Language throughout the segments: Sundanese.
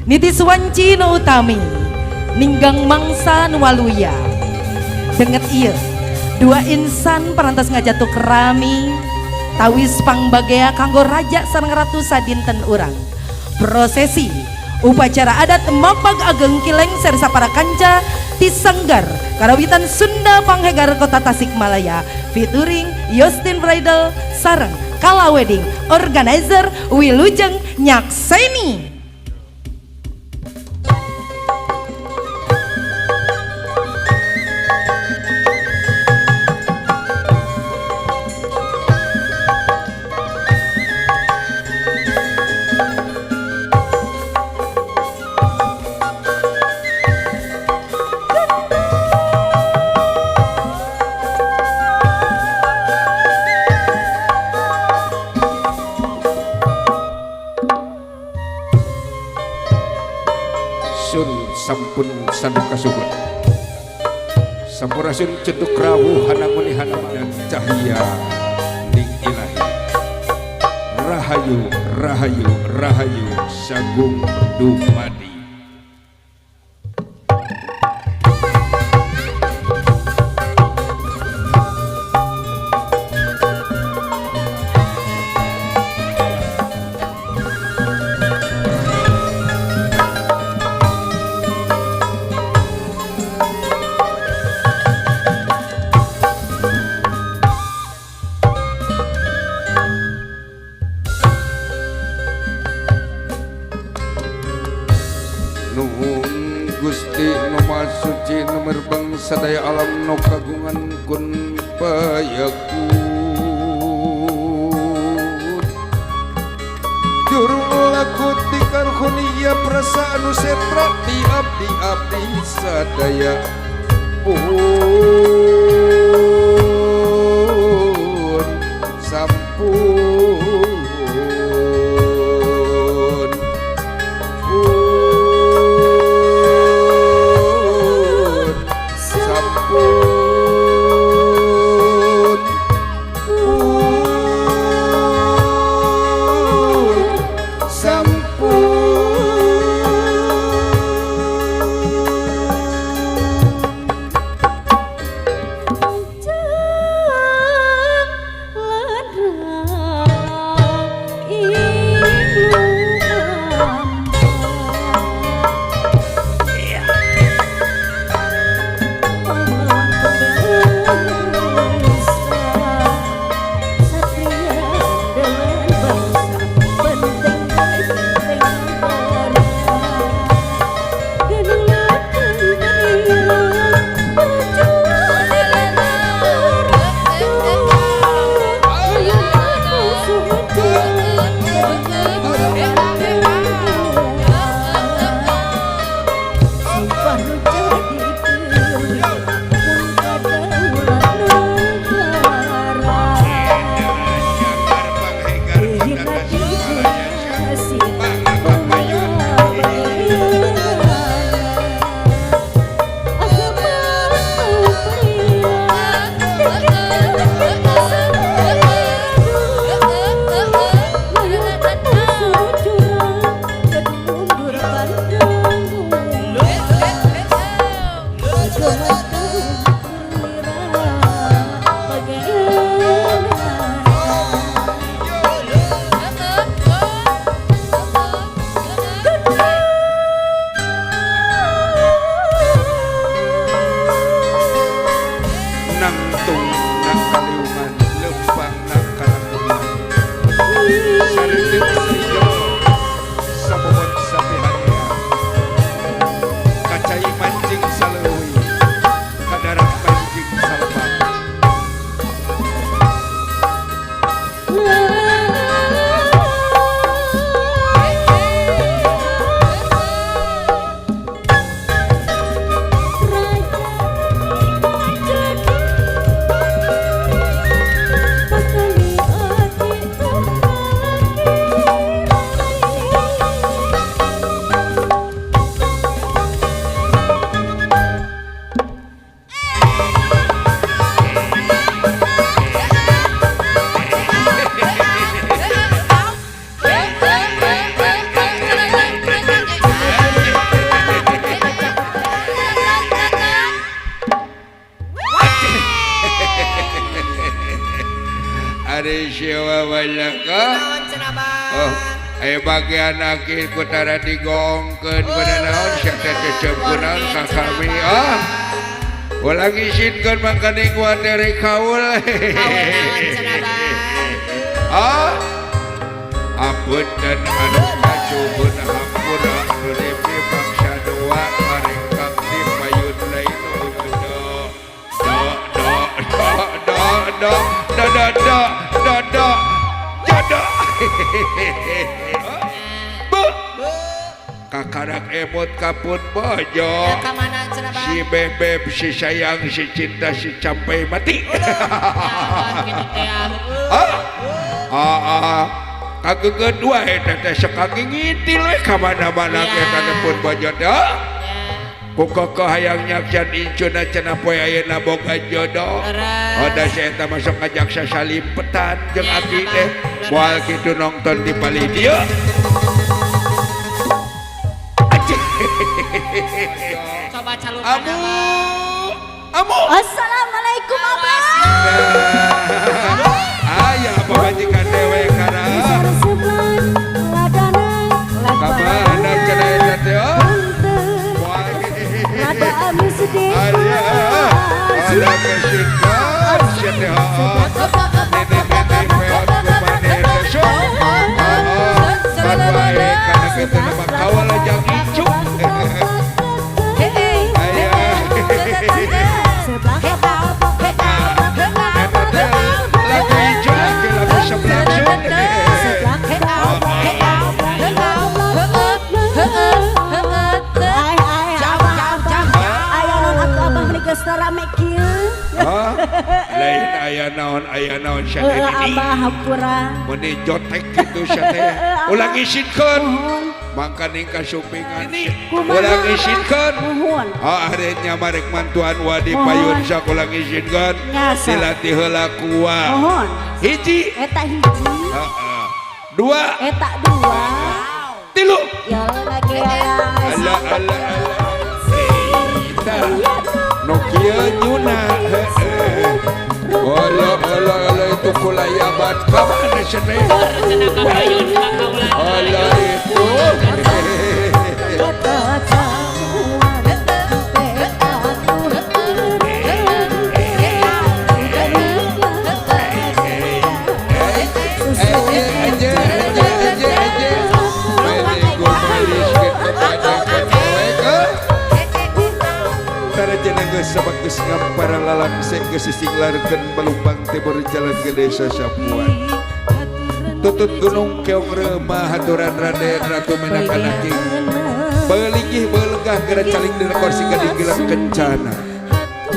Niti suwanci nu utami ninggang mangsa nu waluya. Denget ieu dua insan parantos ngajatuk rami tawis pangbagea kanggo raja sareng ratu sadinten urang. Prosesi upacara adat Mapag Ageng Kilengser sapara kanca ti Sanggar Karawitan Sunda Panghegar Kota Tasikmalaya featuring Yostin Bridal sareng Kala Wedding Organizer Wilujeng Nyakseni. Sun sampun sanduka suhun sampurasun ceduk rawuh hanamuni hanamadan cahya ning ilahi rahayu rahayu rahayu sagung dumadi. Nuhun Gusti nu Maha Suci nu merbeng sadaya alam nu kagungan kun payakun jurung laku tikar hunia perasaan nu setra di abdi abdi sadaya pun sampun. Sampun. ka. Oh, aya bagian aki ku tara digoongkeun kuna naon sia teh cecep kunaon ka kami ah. Ulah ngisinkeun mangkaning watere kaul. Ah. Apunten anu kacuhun hampura anu nepi bangsa dua marengkang di payun lain do do do do do do do do do do jodoh. Bu kakarak emot kapun bojo si bebeb si sayang si cinta si sampai mati. Ah ah kagegeut wae eta teh sakaki ngintil we ka mana-mana eta teh pun bojo teh. Ku kokoh hayang nyaksian incuna cenah poe ayeuna boga jodoh. Oda si eta masuk ka jaksa salimpetan jeung aki teh moal kitu nongton di palih dieu. Coba calukan amu amu. Assalamualaikum abah. Aya pamajikan dewe kana. Kamana cenah eta teh? Aya ada kesinkan sia teh. Nenek-nenek peot kumaneh teh sok. Heeh. Bae kana kitu mah kawal jang incu. Lagu incu lagu sebelah. Lain aya naon sia teh abah hampura meuni jotek kitu sia teh ulah ngisinkeun mangkaning kasumpingan ulah ngisinkeun ah are nya marek mantuan wadi payun sak ulah ngisinkeun dilatih heula kuwa hiji eta hiji heeh dua eta dua tilu ya lagi ala ala ala nu kieu nyuna heeh. Ola ola ola itu kulayabat kamana cenah teh? Ola itu. Sebagus ngampara lalang sek geus sisinglarkeun balumbang timur jalan ke desa Sapuan. Tutut gunung keong remah haturan Raden Ratu Menak Anaking. Belinggih belegah gara caling dina kursi gadinggilang kencana.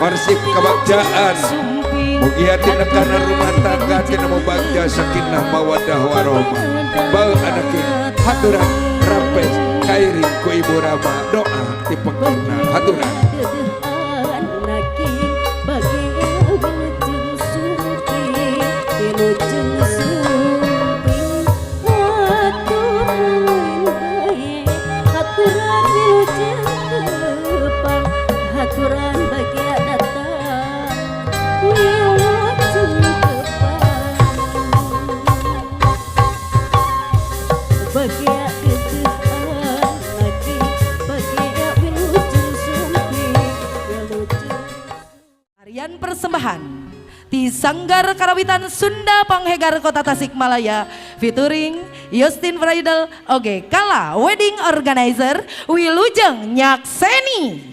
Arsip kebagjaan. Mugia tina kana rumah tangga tina mubagja sakinah mawaddah warahmah. Bal anaking haturan rampes kairing ku Ibu Rama doa ti pengurna haturan. Tarian persembahan di Sanggar Karawitan Sunda Panghegar Kota Tasikmalaya featuring Justin Bridal oge Kala Wedding Organizer Wilujeng Nyakseni.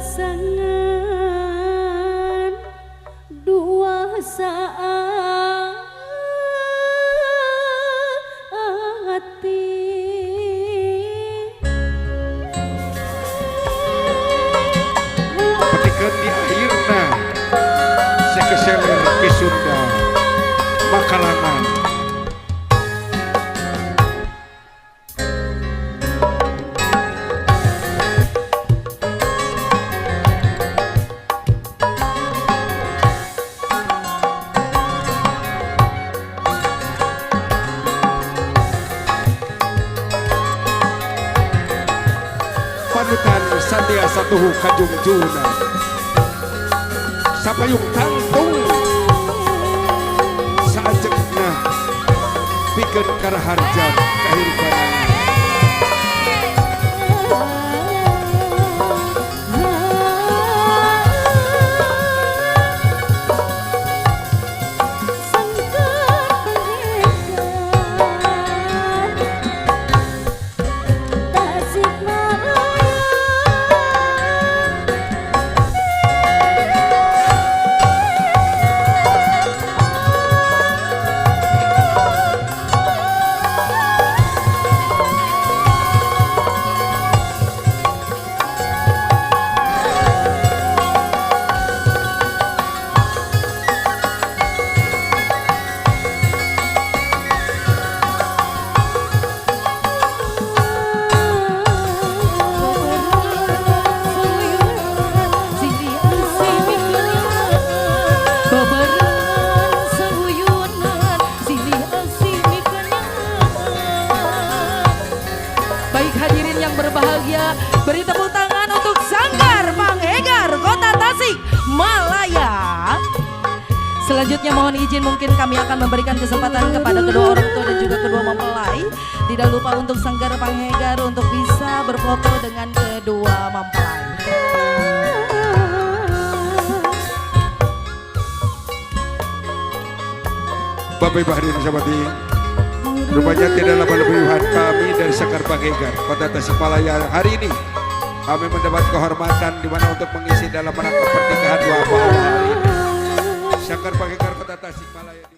Pasangan dua saat. Keseler Ki Sunda Makalangan. Panutan Satya Satuhu Kajungjuna Sapayung tangtung saajengna pikeun karaharjan kahirupan. Baik hadirin yang berbahagia, beri tepuk tangan untuk Sanggar Panghegar Kota Tasikmalaya. Selanjutnya mohon izin mungkin kami akan memberikan kesempatan kepada kedua orang tua dan juga kedua mempelai. Tidak lupa untuk Sanggar Panghegar untuk bisa berfoto dengan kedua mempelai. Bapak Ibu hadirin sahabat, rupanya tidak lama lebih kami dari Sanggar Panghegar Kota Tasikmalaya hari ini kami mendapat kehormatan di mana untuk mengisi dalam rangka pernikahan dua hari ini. Sanggar Panghegar Kota Tasikmalaya.